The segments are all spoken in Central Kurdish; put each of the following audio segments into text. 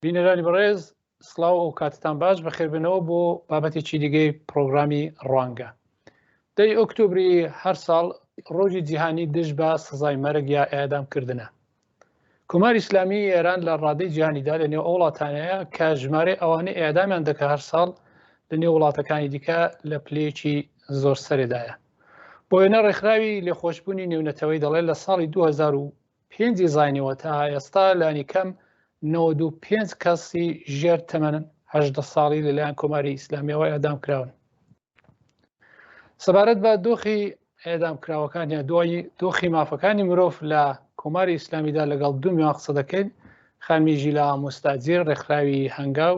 بینەرانی بەڕێز سڵاو ئەو کاتتان باش بەخێربێنەوە بۆ بابەتێکی دیگەی پرۆگرامی ڕوانگە دەی ئۆکتۆبری هەر ساڵ ڕۆژی جیهانی دژ بە سزای مەرگ یا ئێدام کردنە کۆماری ئیسلامی ئێران لە ڕادەی جیهانیدا لە نێو ئەو وڵاتانەیە کە ژمارەی ئەوانەی ئێدامیان دەکە هەر ساڵ لە نێو وڵاتەکانی دیکە لە پلەیەکی زۆر سەرێدایە بۆ وێنە ڕێکخراوی لێخۆشببوونی نێونەتەوەی دەڵێت لە ساڵی 2005 زانیەوە تا ئێستا لانی کەم 95 کەسی ژێر تەمەن 18 ساڵی لەلایەن کۆماری ئیسلامیەوە ئێدام کراون. سەبارەت بە دۆخی ئێدام کراوەکان یا دوایی دۆخی مافەکانی مرۆڤ لە کۆماری ئیسلامیدا لەگەڵ دوو میوان قسە دەکەین خانمی ژیلا موستاجیر ڕێکخراوی هەنگاو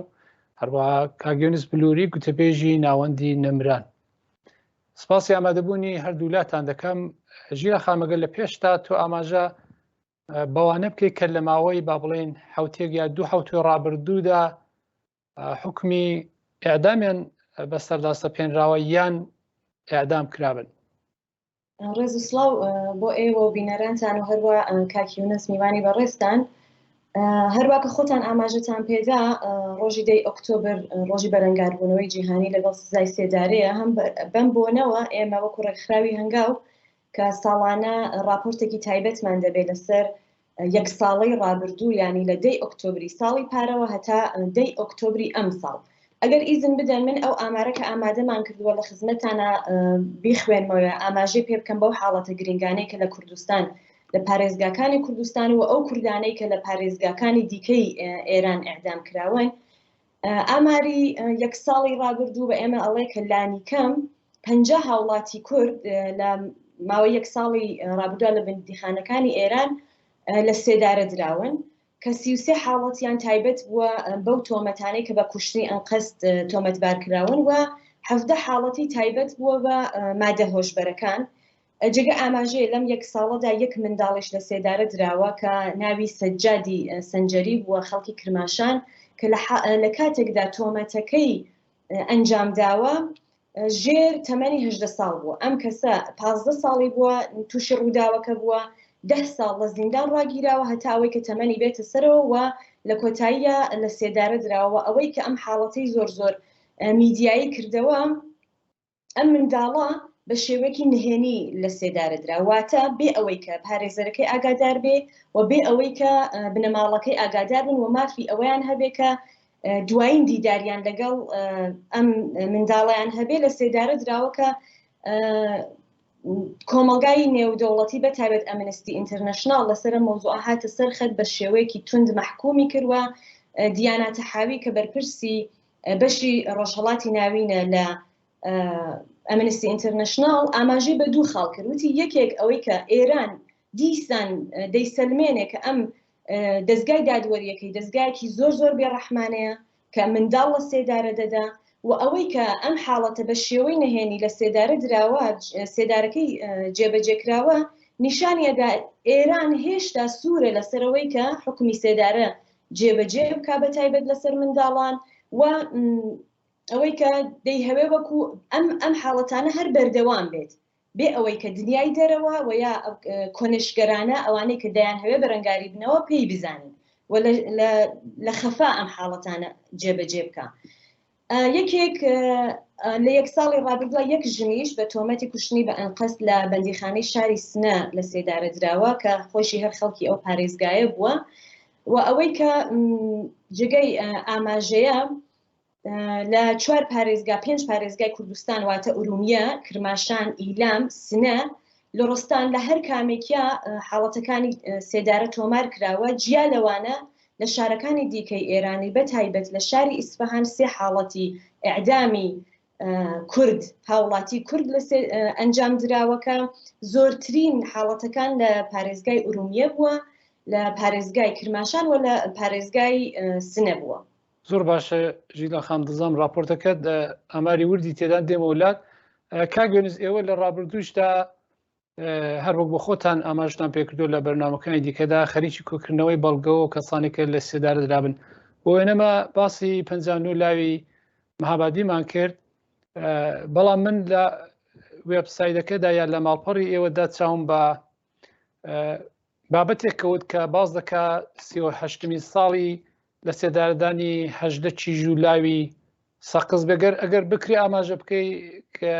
هەروەها کاک یونس بلوری گوتەبێژی ناوەندی نەمران سپاسی ئامادەبوونی هەردوولاتان دەکەم ژیرا خامەگە لە پێشتا تۆ ئاماژە بەوانە بکەیت کە لە ماوەی با بڵێن حوتێک یا دوو حوتوی ڕابردوودا حکمی ئەعدامیان بەسەردا سەپێنراوە یان ئەعدام کرابن. ڕێز و سڵاو بۆ ئێوە و بینەرانتان و هەروە کاک یونس میوانی بەڕێزتان هەروە کە خۆتان ئاماژەتان پێدا ڕۆژی دەی ئۆکتۆبر ڕۆژی بەرەنگاربوونەوەی جیهانی لەگەڵ سزای سێدارەیە هەم بەم بۆنەوە ئێمە وەکو ڕێکخراوی هەنگاو کە ساڵانە ڕاپۆرتێکی تایبەتمان دەبێت لەسەر یەک ساڵەی ڕابردوو یانی لە دەی ئۆکتۆبری ساڵی پارەوە هەتا دەی ئۆکتۆبری ئەمساڵ. ئەگەر ئیزن بدەن من ئەو ئامارە کە ئامادەمان کردووە لە خزمەتتانا بیخوێنمەوە ئاماژەی پێ بکەم بەو حاڵەتە گرنگانەی کە لە کوردستان لە پارێزگاکانی کوردستان و ئەو کوردانەی کە لە پارێزگاکانی دیکەی ئێران ئیعدام کراون ئاماری یەک ساڵی ڕابردوو بە ئێمە ئەڵێ کە لانیکەم 50 هاوڵاتی کورد لە ماوەی یەک ساڵی ڕابردووە لە بەندیخانەکانی ئێران لە سێدارە دراون کە 33 حاڵەتیان تایبەت بووە بەو تۆمەتانەی کە بە کوشتنی ئەنقەست تۆمەتبار کراون و حەڤدە حاڵەتی تایبەت بووە بە مادە هۆشبەرەکان جێگە ئاماژەیە لەم یەک ساڵەدا یەک منداڵیش لە سێدارە دراوە کە ناوی سەجادی سەنجەری بووە خەڵکی کرماشان کە لە کاتێکدا تۆمەتەکەی ئەنجام داوە ژێر تەمەنی هەژدە ساڵ بووە ئەم کەسە 15 ساڵی بووە تووشی ڕووداوەکە بووە ده ساڵ لە زیندان ڕاگیراوە هەتا ئەوەی کە تەمەنی بێتە سەرەوە و لە کۆتاییە لە سێدارە دراوە ئەوەی کە ئەم حاڵەتەی زۆر زۆر میدیایی کردەوە ئەم منداڵە بە شێوەیەکی نهێنی لە سێدارە درا، واتە بێ ئەوەی کە پارێزەرەکەی ئاگادار بێ و بێ ئەوەی کە بنەماڵەکەی ئاگادار بن و مافی ئەوەیان هەبێ کە دوایین دیداریان لەگەڵ ئەم منداڵیان هەبێ لە سێدارە دراوە کە کۆمەڵگای نێودەوڵەتی بە تایبەت ئەمنستی ئینتەرنەشناڵ لەسەر مەوزوع هاتە سەر خەت بە شێوەیەکی توند مەحکومی کردوە دیانا تەحاوی کە بەرپرسی بەشی ڕۆژهەڵاتی ناوینە لە ئەمنستی ئینتەرنەشناڵ ئاماژەی بە دوو خاڵ کرد وتی یەکێک ئەوەی کە ئێران دیسان دەیسەلمێنێ کە ئەم دەستگای دادوەریەکەی دەستگایەکی زۆر زۆر بێڕەحمانەیە کە منداڵ لە سێدارە دەدا و ئەوەی کە ئەم حاڵەتە بە شێوەی نهێنی لە سێدارە دراوە سێدارەکەی جێبەجێکراوە نیشانی ئەدا ئێران هێشتا سوورە لەسەرەوەی کە حکومی سێدارە جێبەجێ بکا بە تایبەت لەسەر منداڵان و ئەوەی کە دەیهەوێ وەکو ئەم ئەم حاڵەتانە هەر بەردەوام بێت بێ ئەوەی کە دنیای دەرەوە و یا کۆنشگەرانە ئەوانەی کە دەیانهەوێ بەرەنگاری بنەوە پێی بزانن و لە خەفا ئەم حاڵەتانە جێبەجێ بکە. یەکێک لە یەک ساڵی ڕابردووە یەک ژنیش بە تۆمەتی کوشتنی بە ئەنقەست لە بەندیخانەی شاری سنە لە سێدارە دراوە کە خۆشی هەر خەڵکی ئەو پارێزگایە بووە و ئەوەی کە جێگەی ئاماژەیە لە چوار پارێزگا پێنج پارێزگای کوردستان واتە ئورومیە کرماشان ئیلام سنە لوڕستان لە هەر کامێکیا حاڵەتەکانی سێدارە تۆمار کراوە جیا لەوانە لە شارەکانی دیکەی ئێرانی بە تایبەت لە شاری ئیسفەهان سێ حاڵەتی ئێعدامی کورد هاوڵاتی کورد لە ئەنجام دراوەکە زۆرترین حاڵەتەکان لە پارێزگای ئورومیە بووە لە پارێزگای کرماشان و لە پارێزگای سنە بووە. زۆر باشە ژیلا خان دەزانم راپۆرتەکەت ئاماری وردی تێدان دێمەوە لات کاک یونس ئێوە لە ڕابردووشدا هەر وەک بۆ خۆتان ئاماژتان پێکردو لە بەرنامەکانی دیکەدا خەریکی کۆکردنەوەی بەڵگەوە کەسانێک کە لە سێدارە درابن بۆ وێنەمە باسی 59 لاوی مەهابادیمان کرد بەڵام من لە وێبسایدەکەدا یا لە ماڵپەڕی ئێوەدا چاوم بە بابەتێک کەوت کە باز دەکا سیهشتمین ساڵی. لە سێدارەدانی 18 کیژ و لاوی سەقز بێگەر ئەگەر بکرێ ئاماژە بکەی کە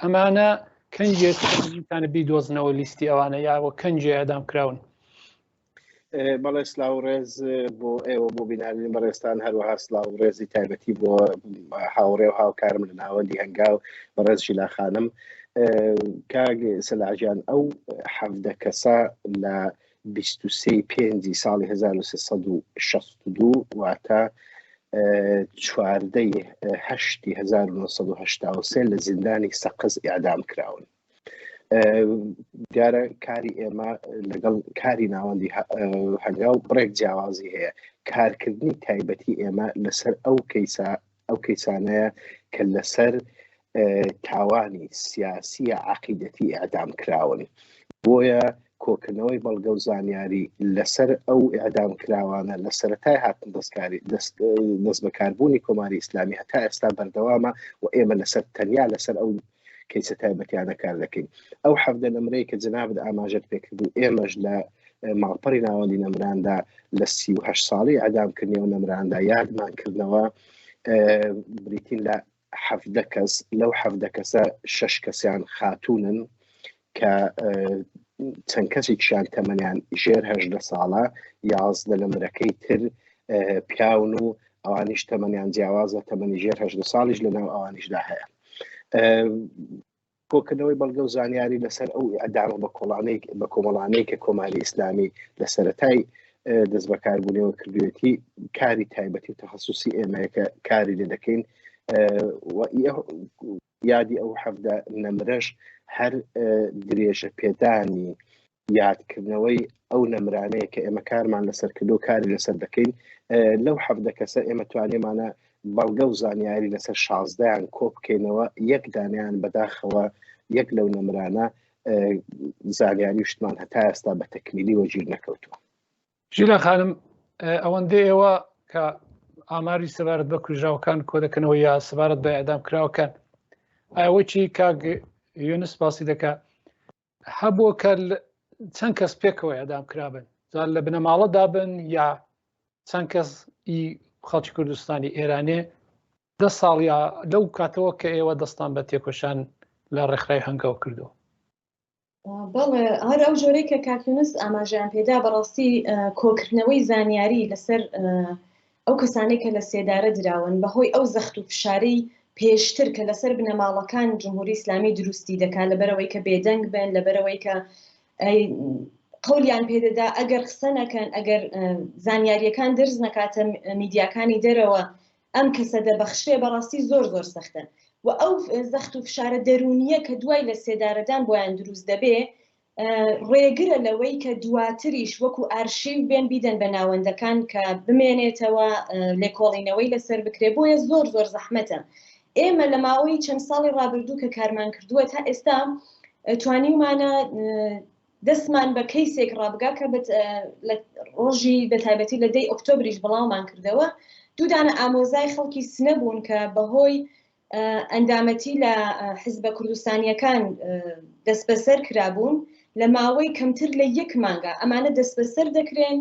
ئەمانە کەنجێتانە بیدۆزنەوە لیستی ئەوانە یاوە کەنجێ ئەدام کراون. بەڵێ سلااو ڕێز بۆ ئێوە بۆ بینارین بەڕێستان هەروەها سلااو ڕێزی تایبەتی بۆ هاوڕێ و هاوکارم لە ناوەندی هەنگاو بەڕێز ژیلا خانم کاک سەلاجیان ئەو حەفدە کەسە لە 23 پێنجی ساڵی 1362 واتە چواردەی هەشتی 1970 لە زیندانی سەقز ئیعدام کراون. دیارە کاری ئێمە لەگەڵ کاری ناوەندی هەنگاو بڕێک جیاوازی هەیە کارکردنی تایبەتی ئێمە لەسەر ئەو کەیسە ئەو کەیسانەیە کە لەسەر تاوانی سیاسیە عقیدەتی ئەدام کراون بۆیە کۆکردنەوەی بەڵگە و زانیاری لەسەر ئەو ئەدام کراوانە لە سەتای هاتن دەستکاری دەست بەکاربوونی کۆماری ئیسلامی هەتا ئێستا بەردەوامە و ئێمە لەسەر تەنیا لەسەر ئەو کەیسە تایبەتیانە کار دەکەین ئەو حەفدە نەمرەی کە جەنابت ئاماژەت پێکرد و ئێمەش لە ماڵپەڕی ناوەندی نەمراندا لە 38 ساڵی ئەدامکردنی ئەو نەمراندا یادمان کردنەوە بریتین لە حەفدە کەس لەو حەفدە کەسە شەش کەسیان خاتونن کە چەند کەسێکیان تەمەنیان ژێر هەژدە ساڵە یازدە لە مرەکەی تر پیاون و ئەوانیش تەمەنیان جیاوازە تەمەنی ژێر هەژدە ساڵیش لەناو ئەوانیشدا هەیە کۆکردنەوەی بەڵگە و زانیاری لەسەر ئەو ئەدامە بە کۆڵانەی بە کۆمەڵانەی کە کۆماری ئیسلامی لە سەتای دەست بەکاربوونەوە کردوێتی کاری تایبەتی و تەخصصی ئێمەیە کە کاری لێ دەکەین یادی ئەو حەفدە نەمرەش هەر درێژە پێدانی یادکردنەوەی ئەو نەمرانەیە کە ئێمە کارمان لەسەر کردو کاری لەسەر دەکەین لەو حەفدە کەسە ئێمە توانیمانە بەڵگە و زانیاری لەسەر شازدەیان کۆ بکەینەوە یەک دانیان بەداخەوە یەک لەو نەمرانە زانیاری شتمان هەتا ئێستا بە تەکمیلی وەگیر نەکەوتووە. ژیلا خانم ئەوەندە ئێوە کە ئاماری سەبارەت بە کوژراوەکان کۆ دەکەنەوە یا سەبارەت بە ئەدام کراوەکان ئەوەی کاک یونس باسی دەکا هەبووە کە چەند کەس پێکەوە ئەدام کرابن جا لە بنەماڵەدا بن یا چەند کەس ئی خەڵکی کوردستانی ئێرانێ دە ساڵ یا لەو کاتەوە کە ئێوە دەستان بە تێکۆشان لە ڕێکخراوی هەنگاو کردو. بەڵێ هەر ئەو جۆرەی کە کاک یونس ئاماژەیان پێدا بەڕاستی کۆکردنەوەی زانیاری لەسەر ئەو کەسانەی کە لە سێدارە دراون بەهۆی ئەو زەخت و فشارەی پێشتر کە لەسەر بنەماڵەکان جمهوری ئیسلامی دروستی دەکات لەبەرەوەی کە بێدەنگ بن لەبەرەوەی کە قەولیان پێدەدا ئەگەر قسە نەکەن ئەگەر زانیاریەکان درز نەکاتە میدیاکانی دەرەوە ئەم کەسە دەبەخشرێ بەڕاستی زۆر زۆر سەختە و ئەو زەخت و فشارە دەروونیە کە دوای لە سێدارەدان بۆیان دروست دەبێ ڕێگرە لەوەی کە دواتریش وەکو ئارشیو بێن بیدەن بە ناوەندەکان کە بمێنێتەوە لێکۆڵینەوەی لەسەر بکرێ بۆیە زۆر زۆر زەحمەتە ئێمە لە ماوەی چەند ساڵی ڕابردوو کە کارمان کردووە تا ئێستا توانیومانە دەستمان بە کەیسێک ڕابگا کە لە ڕۆژی بە تایبەتی لە دەی ئۆکتۆبریش بڵاومان کردەوە دوودانە ئامۆزای خەڵکی سنە بوون کە بەهۆی ئەندامەتی لە حزبە کوردستانیەکان دەستبەسەر کرابوون لە ماوەی کەمتر لە یەک مانگا ئەمانە دەستبەسەر دەکرێن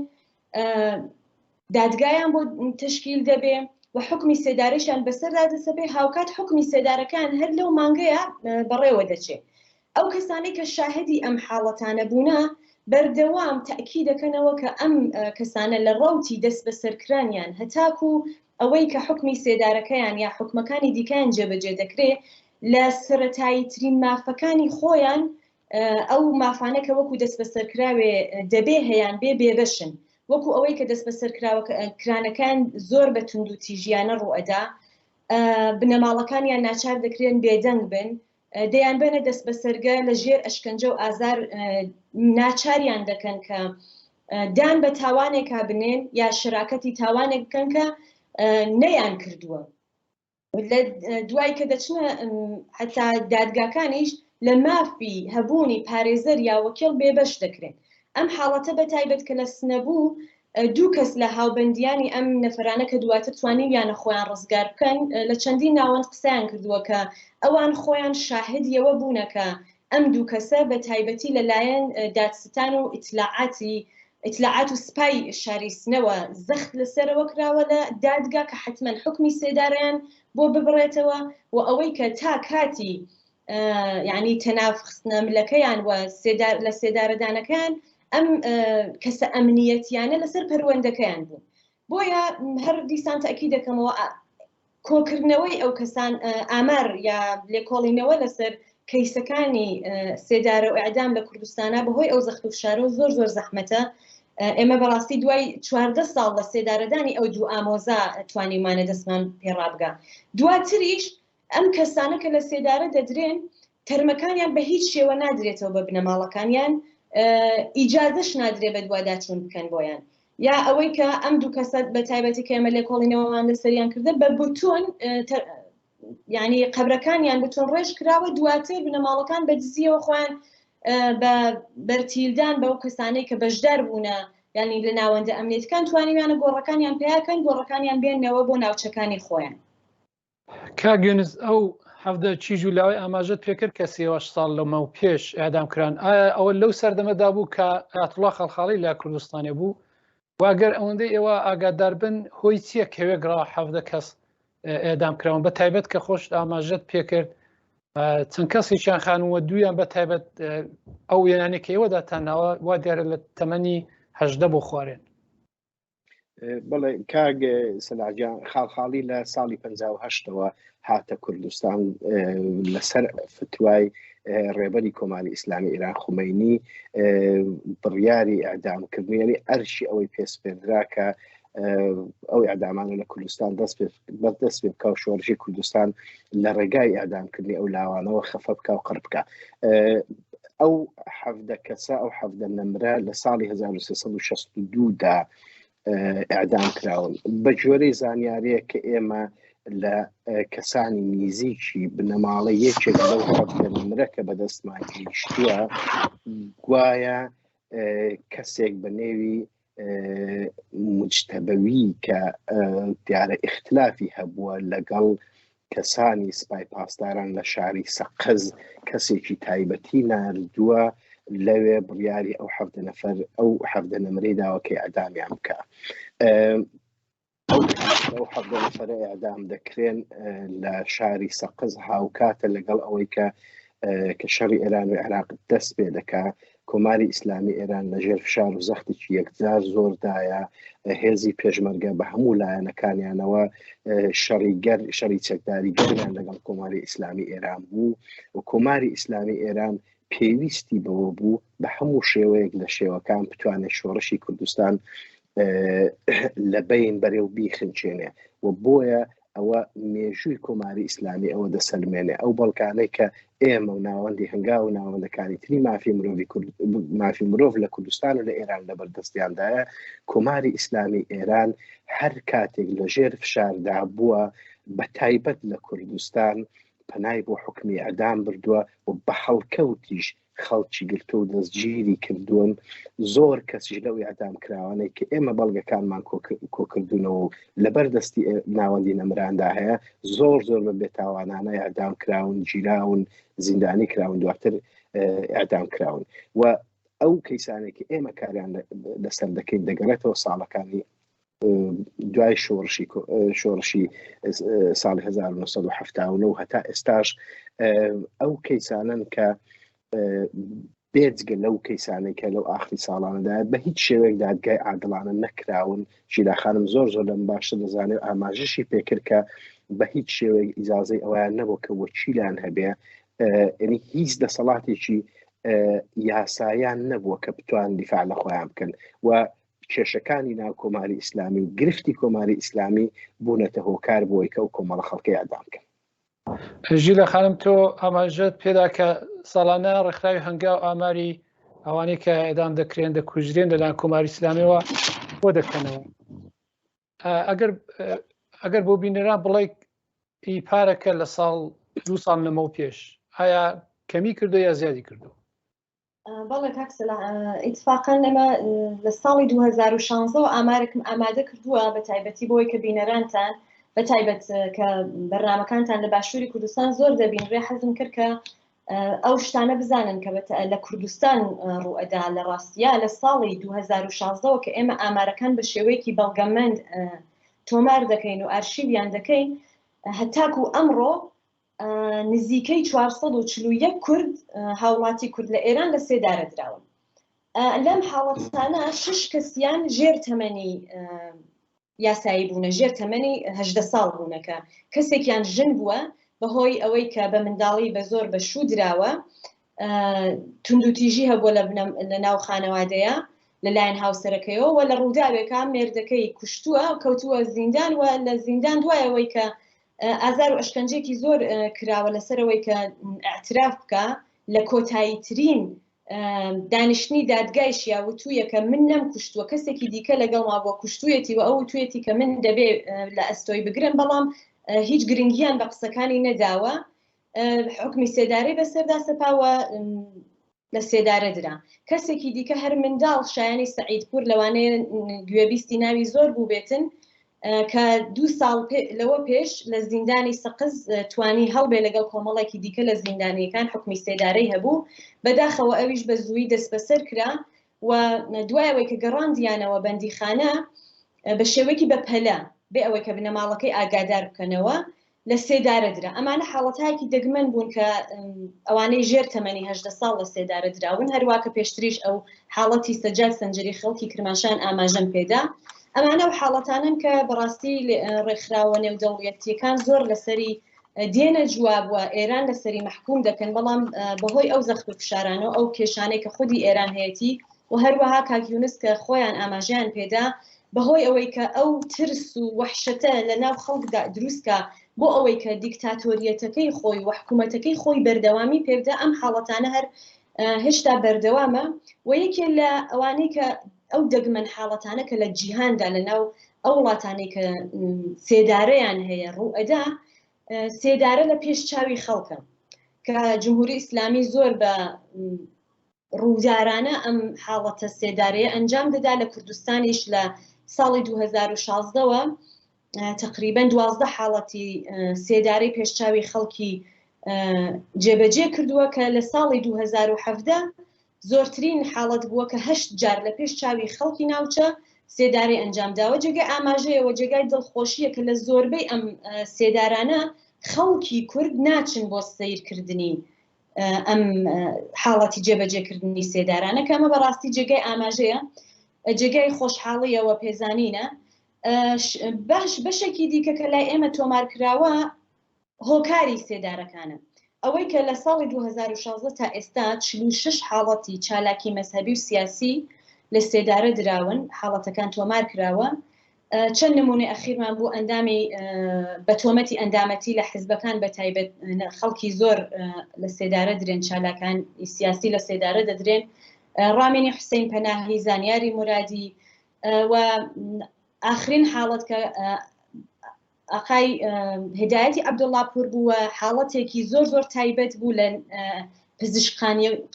دادگایان بۆ تشکیل دەبێ و حکمی سێدارەشیان بەسەردا دەسەپێ هاوکات حکمی سێدارەکان هەر لەو مانگەیە بەڕێوە دەچێ ئەو کەسانەی کە شاهدی ئەم حاڵەتانە بوونە بەردەوام تەئکید دەکەنەوە کە ئەم کەسانە لە ڕەوتی دەستبەسەرکرانیان هەتاکوو ئەوەی کە حوکمی سێدارەکەیان یا حوکمەکانی دیکەیان جێبەجێ دەکرێ لە سەرەتاییترین مافەکانی خۆیان ئەو مافانە کە وەکو دەستبەسەرکراوێ دەبێ هەیان بێ بێبەشن وەکو ئەوەی کە دەستبەسەرکراوەکرانەکان زۆر بە توندوتیژیانە ڕوئەدا بنەماڵەکانیان ناچار دەکرێن بێدەنگ بن دەیانبەنە دەستبەسەرگە لە ژێر ئەشکەنجە و ئازار ناچاریان دەکەن کە دان بە تاوانێکا بنێن یا شراکەتی تاوانێک بکەن کە نەیان کردووە لە دوای کە دەچنە حتا دادگاکانیش لە مافی هەبوونی پارێزەر یا وەکیڵ بێبەش دەکرێن ئەم حاڵەتە بە تایبەت کە لە سنە بوو دوو کەس لە هاوبەندیانی ئەم نەفەرانە کە دواتر توانیویانە خۆیان ڕزگار بکەن لە چەندین ناوەند قسەیان کردووە کە ئەوان خۆیان شاهدیەوە بوونە کە ئەم دوو کەسە بە تایبەتی لەلایەن دادستان و ئیتلاعاتی ئیتلاعات و سپای شاری سنەوە زەخت لەسەرەوە کراوە لە دادگا کە حتمما حکمی سێدارەیان بۆ ببڕێتەوە و ئەوەی کە تا کاتی یعنی تەناف خستنە ملەکەیان و لە سێدارەدانەکەیان ئەم کەسە ئەمنیەتیانە لەسەر پەروەندەکەیان بوون بۆیە هەر دیسان تەکی دەکەمەوە کۆکردنەوەی ئەو کەسان ئامار یا لێکۆڵینەوە لەسەر کەیسەکانی سێدارە و ئەعدام لە کوردستانە بەهۆی ئەو زەخت و فشارەوە زۆر زۆر زەحمەتە ئێمە بەڕاستی دوای 14 ساڵ لە سێدارەدانی ئەو دوو ئامۆزا توانیمانە دەستمان پێڕابگا دواتریش ئەم کەسانە کە لە سێدارە دەدرێن تەرمەکانیان بە هیچ شێوە نادرێتەوە بە بنەماڵەکانیان ئیجازەش نادرێ بە دواداچوون بکەن بۆیان یا ئەوەی کە ئەم دوو کەسە بە تایبەتی کە ئێمە لێکۆڵینەوەمان لەسەریان کردە بە بتون یعنی قەبرەکانیان بتون ڕێژ کراوە دواتر بنەماڵەکان بە دزیەوە خۆیان بە بەرتیلدان بەو کەسانەی کە بەشدار بوونە یعنی لە ناوەندە ئەمنیەتەکان توانیویانە گۆڕەکانیان پیاکەن گۆڕەکانیان بێنەوە بۆ ناوچەکانی خۆیان. کاک یونس ئەو 17 چیژ و لاوەی ئاماژەت پێکرد کە سێوەش ساڵ لەمەو پێش ئێعدام کران ئایا ئەوە لەو سەردەمەدا بوو کە ئایەتوڵا خەڵخاڵی لە کوردستانێ بوو و ئەگەر ئەوەندەی ئێوە ئاگادار بن هۆی چییە کە وێگڕا 17 کەس ئێدام کراون بە تایبەت کە خۆشت ئاماژەت پێکرد چەند کەسێکیان خانووە دوویان بە تایبەت ئەو وێنانەی کە ئێوە داتان ناوە وا دیارە لە تەمەنی هەژدە بۆ خوارێن. بەڵێ کاک سەلاجان خاڵخاڵی لە ساڵی 1970ەوە هاتە کوردستان لەسەر فتوای ڕێبەری کۆماری ئیسلامی ئێران خومینی بڕیاری ئەدامکردنی یعنی ئەرشی ئەوەی پێسپێردرا کە ئەو ئەدامانە لە کوردستان دەست دەست پێ بکە و شۆڕشی کوردستان لە ڕێگای ئەدامکردنی ئەو لاوانەوە خەفە بکە و قڕ بکە ئەو حەڤدە کەسە ئەو حەڤدە نەمرە لە ساڵی 1362 دا ئەعدام کراون بە جۆرەی زانیاریە کە ئێمە لە کەسانی نیزیکی بنەماڵە یەکێک لەو حەڤدە نەمرە کە بەدەستمان گەیشتووە گوایە کەسێک بە نێوی مجتەبەوی کە دیارە ئیختلافی هەبووە لەگەڵ کەسانی سپای پاسداران لە شاری سەقز کەسێکی تایبەتی ناردووە لەوێ بڕیاری ئەو حەفتە نەفەر ئەو حەفتە نەمرەی داوە کە ئەدامیان بکە ئەو حەفتە نەفەرە ئەدام دەکرێن لە شاری سەقز هاوکاتە لەگەڵ ئەوەی کە کە شەڕی ئێران و عێراق دەست پێ دەکا کۆماری ئیسلامی ئێران لە ژێر فشار و زەختێکی یەکجار زۆردایە هێزی پێشمەرگە بە هەموو لایەنەکانیانەوە شەڕی گەر شەڕی چەکداری گەرمیان لەگەڵ کۆماری ئیسلامی ئێران بوو و کۆماری ئیسلامی ئێران پێویستی بەوە بوو بە هەموو شێوەیەک لە شێوەکان بتوانێت شۆڕشی کوردستان لە بین بەرێ و بیخنچێنێ و بۆیە ئەوە مێژووی کۆماری ئیسلامی ئەوە دەسەلمێنێ ئەو بەڵگانەی کە ئێمە و ناوەندی هەنگاو و ناوەندەکانی تری مافی مرۆڤی کورد مافی مرۆڤ لە کوردستان و لە ئێران لەبەر دەستیاندایە کۆماری ئیسلامی ئێران هەر کاتێک لە ژێر فشاردا بووە بە تایبەت لە کوردستان پەنای بۆ حکمی ئەدام بردووە و بە هەڵکەوتیش خەڵکی گرتوو و دەستگیری کردوون زۆر کەسیش لەو ئیعدام کراوانەی کە ئێمە بەڵگەکانمان کۆکردونەوە و لەبەر دەستی ناوەندی نەمراندا هەیە زۆر زۆر بە بێتاوانانە ئیعدام کراون گیراون زیندانی کراون دواتر ئیعدام کراون و ئەو کەیسانێک کە ئێمە کاریان لەسەر دەکەین دەگەڕێتەوە ساڵەکانی دوای شۆڕشی شۆڕشی ساڵی 1970 هەتا ئێستاش ئەو کەیسانن کە بێجگە لەو کەیسانەی کە لەو ئاخری ساڵانەدا بە هیچ شێوەیەک دادگای عادڵانە نەکراون ژیلا خانم زۆر زۆر لەم باشتر دەزانێت ئاماژەشی پێکرد کە بە هیچ شێوەیەک ئیجازەی ئەویان نەبوو کە وەکیلان هەبێ یعنی هیچ دەسەڵاتێکی یاسایان نەبووە کە بتوان دیفاع لە خۆیان بکەن و کێشەکانی ناو کۆماری ئیسلامی و گرفتی کۆماری ئیسلامی بوونەتە هۆکار بۆی کە ئەو کۆمەڵە خەڵکەی ئەدام بکەن. ژیلە خانم تۆ ئاماژەت پێدا کە ساڵانە ڕێکخراوی هەنگاو ئاماری ئەوانەی کە ئێدام دەکرێن دەکوژرێن لەلایەن کۆماری ئیسلامیەوە بۆ دەکەنەوە ئەگەر ئەگەر بۆ بینەران بڵێ ئی پارەکە لە ساڵ دوو ساڵ لەمەو پێش ئایا کەمی کردو یا زیادی کردو؟ بەڵێ کاک سەلاح ئیتفاقەن ئێمە لە ساڵی 2016 ئامارێکم ئامادە کردووە بە تایبەتی بۆی کە بینەرانتان بە تایبەت کە بەرنمەکانتان لە باشووری کوردستان زۆر دەبینرێ حەزم کرد کە ئەو شتانە بزانن کە لە کوردستان ڕوئەدا لە ڕاستیا لە ساڵی 2016ەوە کە ئێمە ئامارەکان بە شێوەیەکی بەڵگەمەند تۆمار دەکەین و ئارشیویان دەکەین هەتاکو ئەمڕۆ نزیکەی 441 کورد هاوڵاتی کورد لە ئێران لە سێدارە دراون. لەم حاڵەتانە شش کەسیان ژێر تەمەنی یاسایی بوونە ژێر تەمەنی هەدە ساڵ بوونەکە کەسێکیان ژن بووە بەهۆی ئەوەی کە بە منداڵی بە زۆر بە شوو دراوە توندوتیژی هەبووە لە ناو خانەوادەیە لەلایەن هاوسەرەکەیەوە و لە ڕووداوێکا مێردەکەی کوشتووە کەوتووە زیندان و لە زیندان دوایەوەی کە ئازار و ئەشکەنجێکی زۆر کراوە لەسەرەوەی کە اعتراف بکە لە کۆتایی ترین دانیشتنی دادگایشیا وتوویە کە من نەمکوشتووە کەسێکی دیکە لەگەڵما بووە کوشتوویەتی و ئەو وتوویەتی کە من دەبێ لە ئەستۆی بگرم بەڵام هیچ گرنگیان بە قسەکانی نەداوە حکمی سێدارەی بەسەردا سەپاوە لە سێدارە درا کەسێکی دیکە هەر منداڵ شایانی سەعید پور لەوانەیە گوێبیستی ناوی زۆر بووبێتن کە دوو ساڵ لەوە پێش لە زیندانی سەقز توانی هەڵبێ لەگەڵ کۆمەڵێکی دیکە لە زیندانیەکان حکومی سێدارەی هەبوو، بەداخەوە ئەویش بە زوویی دەستبەسەر کرا و دوای ئەوەی کە گەڕاندیانەوە بەندیخانە بە شێوەیەکی بەپەلە بێ ئەوەی کە بنەماڵەکەی ئاگادار بکەنەوە لە سێدارە درا. ئەمانە حاڵەتایەکی دەگمەن بوون کە ئەوانەی ژێر تەمەنی 18 ساڵ لە سێدارە دراون، هەروا کە پێشتریش ئەو حاڵەتی سەجاد سەنجەری خەڵکی کرماشان ئاماژەم پێدا. ئەمانە ئەو حاڵەتانەن کە بەڕاستی ڕێکخراوە نێودەوڵەتییەکان زۆر لەسەری دێنە جواب و ئێران لەسەری مەحکوم دەکەن، بەڵام بەهۆی ئەو زەخت و فشارانە و ئەو کێشانەی کە خودی ئێران هەیەتی و هەروەها کاک یونس کە خۆیان ئاماژەیان پێدا بەهۆی ئەوەی کە ئەو ترس و وەحشەتە لە ناو خەڵکدا دروستکا بۆ ئەوەی کە دیکتاتۆریەتەکەی خۆی و حکوومەتەکەی خۆی بەردەوامی پێبدا ئەم حاڵەتانە هەر هێشتا بەردەوامە و یەکێ لە ئەوانەی کە ئەو دەگمەن حاڵەتانە کە لە جیهاندا لە ناو ئەو وڵاتانەی کە سێدارەیان هەیە ڕووئەدا سێدارە لە پێش چاوی خەڵکە کە جمهوری ئیسلامی زۆر بە ڕوودارانە ئەم حاڵەتە سێدارەیە ئەنجام دەدا لە کوردستانیش لە ساڵی 2016ەوە تقریبا 12 حاڵەتی سێدارەی پێشچاوی خەڵکی جێبەجێ کردووە کە لە ساڵی 2017 زۆرترین حاڵەت بووە کە هەشت جار لە پێش چاوی خەڵکی ناوچە سێدارەی ئەنجام داوە جێگای ئاماژەیەوە جێگای دڵخۆشیە کە لە زۆربەی ئەم سێدارانە خەڵکی کورد ناچن بۆ سەیرکردنی ئەم حاڵەتی جێبەجێکردنی سێدارانە کە ئەمە بەڕاستی جێگای ئاماژەیە جێگای خۆشحاڵیەوە پێزانینە باش بەشێکی دیکە کە لای ئێمە تۆمار کراوە هۆکاری سێدارەکانە ئەوەی کە لە ساڵی 2016 تا ئێستا 46 حاڵەتی چالاکی مەزهەبی و سیاسی لە سێدارە دراون حاڵەتەکان تۆمار کراوە چەند نمونەی ئەخیرمان بوو ئەندامی بە تۆمەتی ئەندامەتی لە حزبەکان بە تایبەت خەڵکی زۆر لە سێدارە درێن چالاکان سیاسی لە سێدارە دەدرێن ڕامینی حوسین پەناهی زانیاری مرادی و ئاخرین حاڵەت کە ئاقای هدایەتی عەبدوڵڵا پوور بوو و حاڵەتێکی زۆر زۆر تایبەت بوو لە پزیشک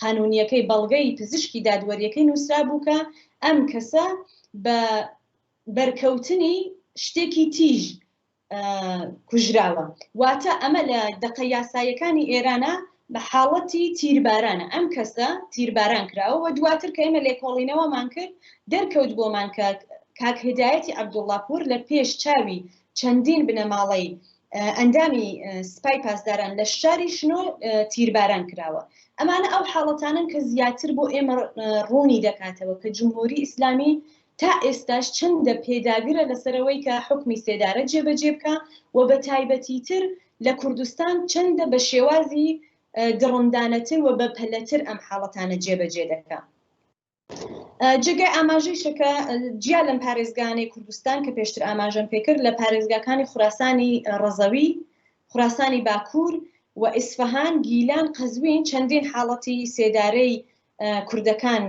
قانونیەکەی بەڵگەی پزیشکی دادوەریەکەی نووسرا بوو کە ئەم کەسە بە بەرکەوتنی شتێکی تیژ کوژراوە واتە ئەمە لە دەقە یاساییەکانی ئێرانە بە حاڵەتی تیربارانە ئەم کەسە تیرباران کراوە و دواتر کە ئێمە لێکۆڵینەوەمان کرد دەرکەوت بۆمان کە کاک هیدایەتی عەبدوڵڵاپوور لە پێش چاوی چەندین بنەماڵەی ئەندامی سپای پاسداران لە شاری شنۆ تیرباران کراوە. ئەمانە ئەو حاڵەتانەن کە زیاتر بۆ ئێمە ڕوونی دەکاتەوە کە جمهوری ئیسلامی تا ئێستاش چەندە پێداگرە لەسەرەوەی کە حوکمی سێدارە جێبەجێ بکا و بە تایبەتیتر لە کوردستان چەندە بە شێوازی دڕندانەتر و بە پەلەتر ئەم حاڵەتانە جێبەجێ دەکا. جێگای ئاماژەیشە کە جیا لەم پارێزگانەی کوردستان کە پێشتر ئاماژەم پێکرد لە پارێزگاکانی خوراسانی ڕەزەوی، خوراسانی باکوور و ئیسفەهان، گیلان، قەزوین چەندین حاڵەتی سێدارەی کوردەکان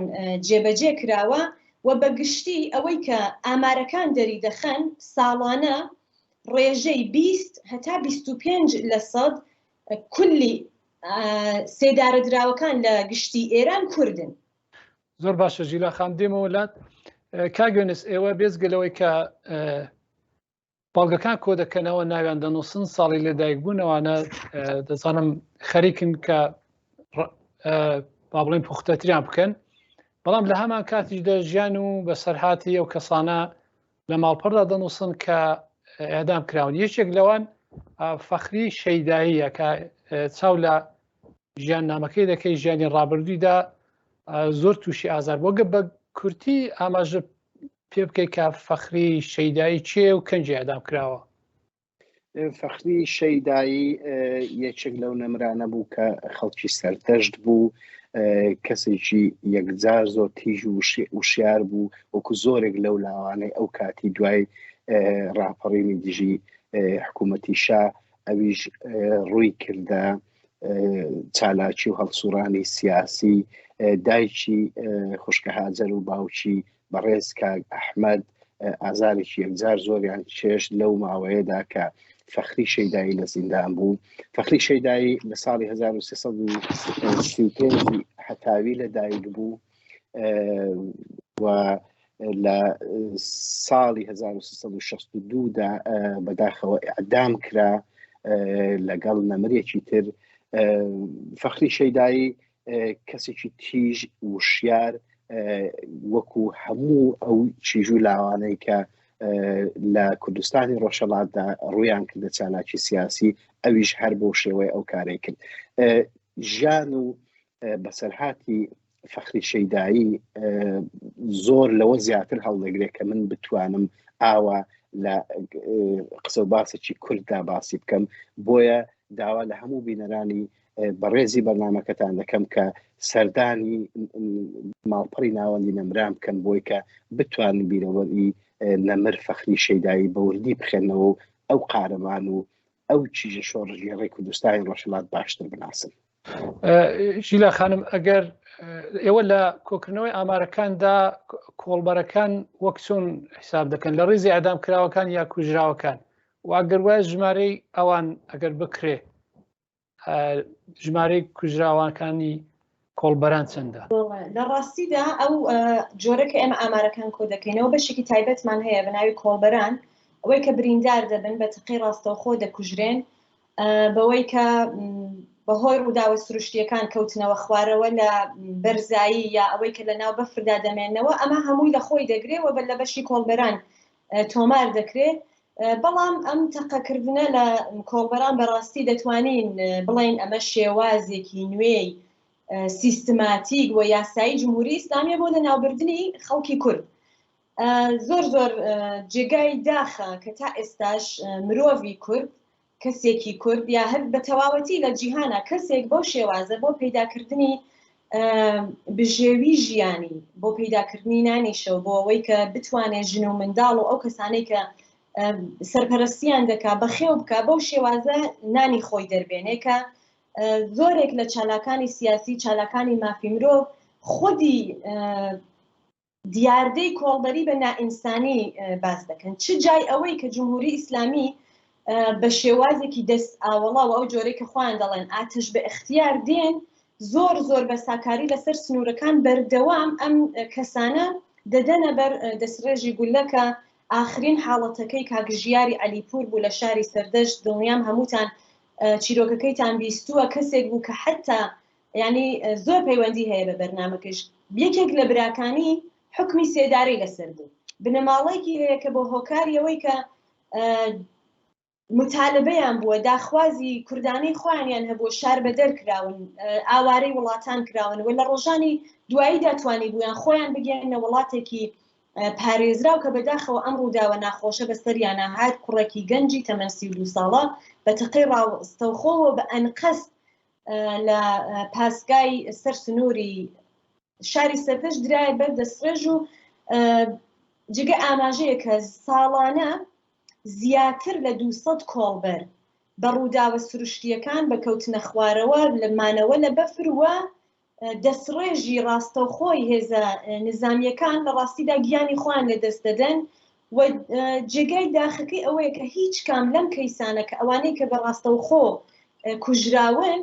جێبەجێ کراوە و بە گشتی ئەوەی کە ئامارەکان دەریدەخەن ساڵانە ڕێژەی 20 هەتا 25 لە سەد کولی سێدارەدراوەکان لە گشتی ئێران کوردن. زۆر باشە ژیلا خان دێمەوە لات کاک یونس ئێوە بێزگە لەوەی کە بەڵگەکان کۆ دەکەنەوە ناویان دەنووسن ساڵی لەدایک بوونەوانە دەزانم خەریکن کە با بڵێن پوختەتریان بکەن بەڵام لە هەمان کاتیشدا ژیان و بەسەرهاتی ئەو کەسانە لە ماڵپەڕدا دەنووسن کە ئێدام کراون یەکێک لەوان فەخری شەیداییە کە چاو لە ژیان نامەکەی دەکەی ژیانی ڕابردوویدا زۆر تووشی ئازار بۆ گە بە کورتی ئاماژە پێ بکەیت کە فەخری شەیدایی چێ و کەنجی ئەدام کراوە فەخری شەیدایی یەکێک لەو نەمرانە بوو کە خەڵکی سەردەشت بوو کەسێکی یەکجار زۆر تیژ و وشیار بوو وەکو زۆرێک لەو لاوانەی ئەو کاتی دوای ڕاپەڕینی دژی حکوومەتی شا ئەویش ڕووی کردە چالاکی و هەڵسوڕانی سیاسی دایکی خوشکە هاجەر و باوکی بەڕێز کاک ئەحمەد ئازارێکی یەکجار زۆریان چێشت لەو ماوەیەدا کە فەخری شەیدایی لە زیندان بوو. فەخری شەیدایی لە ساڵی 1335 هەتاوی لە دایک بوو و لە ساڵی 1362 دا بەداخەوە ئەدام کرا لەگەڵ نەمرێکی تر فەخری شەیدایی کەسێکی تیژ وشیار وەکو هەموو ئەو چیژ و لاوانەی کە لە کوردستانی ڕۆژهەڵاتدا ڕویان کردە چالاکی سیاسی ئەویش هەر بۆ شێوەی ئەو کارەی کرد ژیان و بەسەرهاتی فەخری شەیدایی زۆر لەوە زیاتر هەڵدەگرێت کە من بتوانم ئاوا لە قسە و باسێکی کورددا باسی بکەم بۆیە داوا لە هەموو بینەرانی بەڕێزی بەرنمەکەتان دەکەم کە سەردانی ماڵپەڕی ناوەندی نەمران بکەن بۆی کە بتوانن بیرەوەری نەمر فەخری شەیدایی بەوردی بخێنەوە و ئەو قارەمان و ئەو چیژە شۆڕژگێڕی کوردستانی ڕۆژهەڵات باشتر بناسن. ژیلا خانم ئەگەر ئێوە لە کۆکردنەوەی ئامارەکاندا کۆڵبەرەکان وەک چۆن حساب دەکەن لە ڕیزی ئەدام کراوەکان یا کوژراوەکان و ئەگەر وایە ژمارەی ئەوان ئەگەر بکرێ ژمارەی کوژراوانکانی کۆڵبەران چەندە؟ لە ڕاستیدا ئەو جۆرە کە ئێمە ئامارەکان کۆ دەکەینەوە بەشێکی تایبەتمان هەیە بە ناوی کۆڵبەران ئەوەی کە بریندار دەبن بە تەقەی ڕاستەوخۆ دەکوژرێن بەوەی کە بەهۆی ڕووداوە سروشتیەکان کەوتنەوە خوارەوە لە بەرزایی یا ئەوەی کە لە ناو بەفردا دەمێنەوە ئەمە هەمووی لە خۆی دەگرێ و بە لە بەشی کۆڵبەران تۆمار دەکرێ بەڵام ئەم تەقەکردنە لە کۆڵبەران بەڕاستی دەتوانین بڵێین ئەمە شێوازێکی نوێی سیستماتیک و یاسایی جمهوری ئیسلامیە بۆ لەناوبردنی خەڵکی کورد. زۆر زۆر جێگای داخە کە تا ئێستاش مرۆڤی کورد کەسێکی کورد یا هەر بە تەواوەتی لە جیهانا کەسێک بەو شێوازە بۆ پەیداکردنی بژێوی ژیانی بۆ پەیداکردنی نانی شەو بۆ ئەوەی کە بتوانێت ژن و منداڵ و ئەو کەسانەی کە سەرپەرستیان دەکا بەخێو بکە بەو شێوازە نانی خۆی دەربێنێ کە زۆرێک لە چالاکانی سیاسی چالاکانی مافی مرۆڤ خودی دیاردەی کۆڵبەری بە نائینسانی باس دەکەن چ جای ئەوەی کە جمهوری ئیسلامی بە شێوازێکی دەست ئاوەڵا و ئەو جۆرەی کە خۆیان دەڵێن ئاتش بە ئیختیار دێن زۆر زۆر بە ساکاری لەسەر سنوورەکان بەردەوام ئەم کەسانە دەدەنە بەر دەستڕێژی گوللە کە ئاخرین حاڵەتەکەی کاک ژیاری عەلیپوور بوو لە شاری سەردەشت دڵنیام هەمووتان چیرۆکەکەیتان بیستووە کەسێک بوو کە حەتا یانی زۆر پەیوەندی هەیە بە بەرنامەکەش یەکێک لە براکانی حکمی سێدارەی لەسەر بوو بنەماڵەیەکی هەیە کە بۆ هۆکاری ئەوەی کە متالبەیان بووە داخوازی کوردانەی خۆیانیان هەبووە شار بەدەر کراون ئاوارەی وڵاتان کراون و لە ڕۆژانی دواییدا توانی بوویان خۆیان بگەێنە وڵاتێکی پارێزراو کە بەداخەوە ئەم ڕووداوە ناخۆشە بەسەریانە هات کوڕێکی گەنجی تەمەن 32 ساڵە بە تەقەی ڕاستەوخۆوە بە ئەنقەست لە پاسگای سەر سنووری شاری سەردەشت درایە بەر دەستڕێژ و جگە ئاماژەیە کە ساڵانە زیاتر لە 200 کۆڵبەر بە ڕووداوە سروشتیەکان بە کەوتنە خوارەوە لە مانەوە لە بەفر و دەستڕێژی ڕاستەوخۆی هێزە نزامیەکان لە ڕاستیدا گیانی خۆیان لەدەست دەدەن و جێگای داخەکەی ئەوەیە کە هیچ کام لەم کەیسانە کە ئەوانەی کە بە ڕاستەوخۆ کوژراون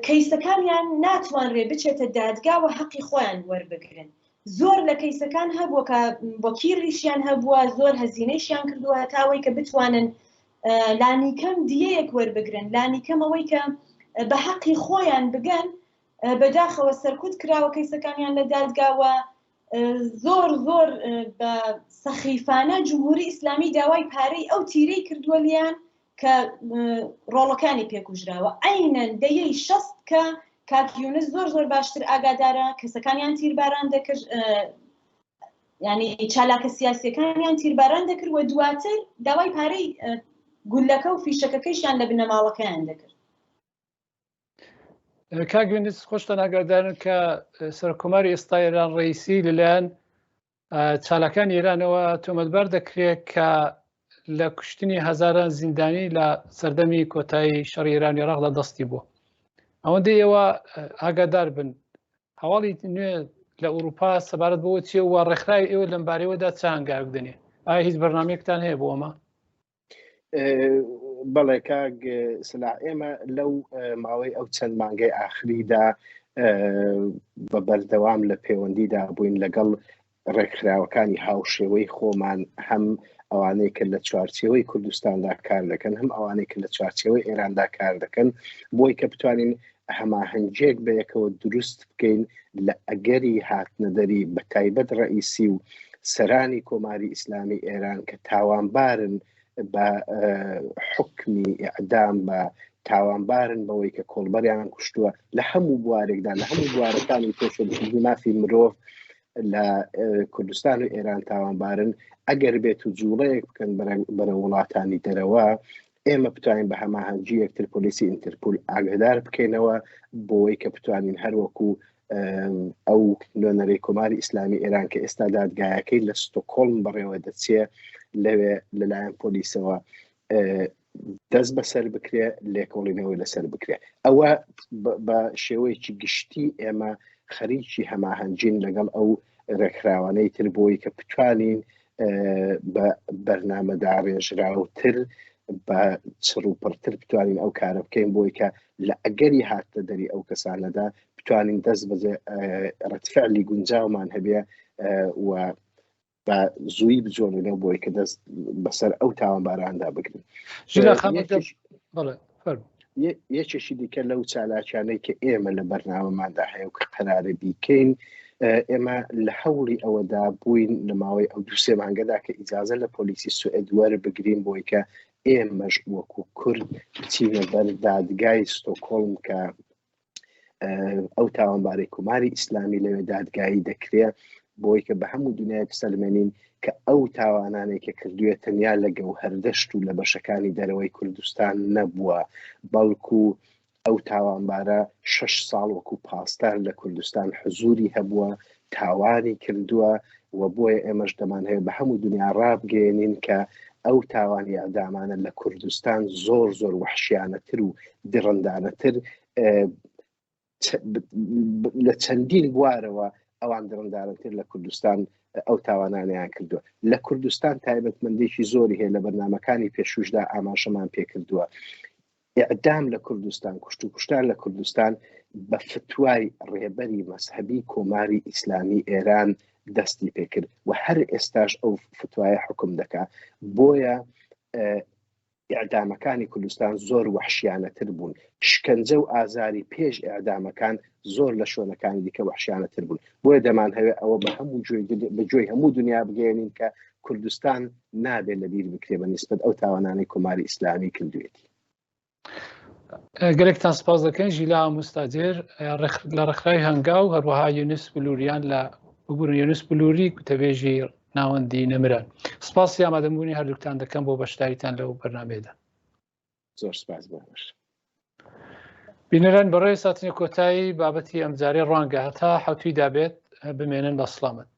کەیسەکانیان ناتوانرێ بچێتە دادگاوە حەقی خۆیان وەربگرن زۆر لە کەیسەکان هەبووە کە وەکیلیشیان هەبووە زۆر هەزینەیشیان کردووە هەتاوەی کە بتوانن لانیکەم دیەیەک وەربگرن لانیکەم ئەوەی کە بە حەقی خۆیان بگەن. بەداخەوە سەرکوت کراوە کەیسەکانیان لە دادگاوە زۆر زۆر بە سەخیفانە جمهوری ئیسلامی داوای پارەی ئەو تیرەی کردووە لیان کە ڕۆڵەکانی پێکوژراوە عینەن دەیەی شەست کە کاک یونس زۆر زۆر باشتر ئاگادارە کەسەکانیان تیرباران دەکرد ینی چالاکە سیاسیەکانیان تیرباران دەکرد و دواتر داوای پارەی گولەکە و فیشەکەکەیشیان لە بنەماڵەکەیان دەکرد. کاک یونس خۆشتان ئاگادارن کە سەرکۆماری ئێستا ئێران ڕئیسی لەلایەن چالاکانی ئێرانەوە تۆمەتبار دەکرێت کە لە کوشتنی هەزاران زیندانی لە سەردەمی کۆتایی شەڕی ئێران عێراقدا دەستی بووە ئەوەندەی ئێوە ئاگادار بن هەواڵی نوێ لە ئەوروپا سەبارەت بەوە چیە و ڕێکخراوی ئێوە لەم بارەیەوەدا چ هەنگاوێک دەنێ ئایا هیچ بەرنامەیەکتان هەیە بۆ ئەمە؟ بەڵێ کاک سلا ئێمە لەو ماوەی ئەو چەند مانگەی ئاخریدا بە بەردەوام لە پەیوەندیدا بووین لەگەڵ ڕێکخراوەکانی هاوشێوەی خۆمان هەم ئەوانەی کە لە چوارچێوەی کوردستاندا کار دەکەن هەم ئەوانەی کە لە چوارچێوەی ئێراندا کار دەکەن بۆی کە بتوانین هەماهەنگیەک بە یەکەوە دروست بکەین لە ئەگەری هاتنەدەری بە تایبەت ڕئیسی و سەرانی کۆماری ئیسلامی ئێران کە تاوانبارن بە حکمی ئەدام بە تاوانبارن بەوەی کە کۆڵبەریان کوشتووە لە هەموو بوارێکدا لە هەموو بوارەکانی پێشێلکردنی مافی مرۆڤ لە کوردستان و ئێران تاوانبارن ئەگەر بێت و جوڵەیەک بکەن بەرە وڵاتانی دەرەوە ئێمە بتوانین بە هەماهەنگی یەکتر پۆلیسی ئینتەرپول ئاگادار بکەینەوە بۆی کە بتوانین هەروەکو ئەو نوێنەرەی کۆماری ئیسلامی ئێران کە ئێستا دادگایەکەی لە ستۆکۆڵم بەڕێوە دەچێ لەوێ لەلایەن پۆلیسەوە دەست بەسەر بکرێ لێکۆڵینەوەی لەسەر بکرێ ئەوە بە شێوەیەکی گشتی ئێمە خەریکی هەماهەنگین لەگەڵ ئەو ڕێکخراوانەی تر بۆی کە بتوانین بە بەرنامەداڕێژراوتر بە چڕ و پڕتر بتوانین ئەو کارە بکەین بۆی کە لە ئەگەری هاتنە دەری ئەو کەسانەدا بتوانین دەست بەجێ ڕەتفعلی گونجاومان هەبێ و بە زووی بجۆڵینەوە بۆی کە دەست بەسەر ئەو تاوانباراندا بگرن. یەکێکی دیکە لەو چالاکیانەی کە ئێمە لە بەرنامەماندا هەیە و کە قەرارە بیکەین ئێمە لە هەوڵی ئەوەدا بووین لە ماوەی ئەو دوو سێ مانگەدا کە ئیجازە لە پۆلیسی سوئد وەربگرین بۆی کە ئێمەش وەکو کورد بچینە بەر دادگای ستۆکۆڵم کە ئەو تاوانبارەی کۆماری ئیسلامی لەوێ دادگایی دەکرێ بۆی کە بە هەموو دنیای بسەلمێنین کە ئەو تاوانانەی کە کردوێت تەنیا لە گەوهەردەشت و لە بەشەکانی دەرەوەی کوردستان نەبووە بەڵکو ئەو تاوانبارە شش ساڵ وەکو پاسدار لە کوردستان حزوری هەبووە تاوانی کردووە و بۆیە ئێمەش دەمانهەوێت بە هەموو دنیا ڕابگەیەنین کە ئەو تاوانی ئەدامانە لە کوردستان زۆر زۆر وەحشیانەتر و دڕندانەتر لە چەندین بوارەوە ئەوان دڕندانەتر لە کوردستان ئەو تاوانانیان کردووە لە کوردستان تایبەتمەندێکی زۆری هەیە لە بەرنمەکانی پێشوشدا ئاماژەمان پێکردووە ئیعدام لە کوردستان، کوشت و کوشتار لە کوردستان بە فتوای ڕێبەری مەزهەبی کۆماری ئیسلامی ئێران دەستی پێکرد و هەر ئێستاش ئەو فتوایە حکم دەکا. بۆیە ئیعدامەکانی کوردستان زۆر وەحشیانەتر بوون. شکەنجە و ئازاری پێش ئیعدامەکان زۆر لە شوێنەکانی دیکە وەحشیانەتر بوون. بۆیە دەمانهەوێ ئەوە بە هەموو گوێی بە گوێی هەموو دنیا بگەیەنین کە کوردستان نابێت لەبیر بکرێ بە نیسبەت ئەو تاوانانەی کۆماری ئیسلامی کردوێتی. گەلێکتان سپاس دەکەین ژیلا مستاجر لە ڕێکخراوی هەنگاو هەروەها یونس بلوریان لە ببورن یونس بلوری گوتەبێژی ناوەندی نەمران سپاسی ئامادەبوونی هەردووکتان دەکەم بۆ بەشداریتان لەو بەرنمەیەدا. زۆر سپاس بۆ ئەوەش. بینەران بەڕێز ساتنی کۆتایی بابەتی ئەمجارەی ڕوانگە هەتا حەوتوی دابێت بمێنن بە سڵامەت.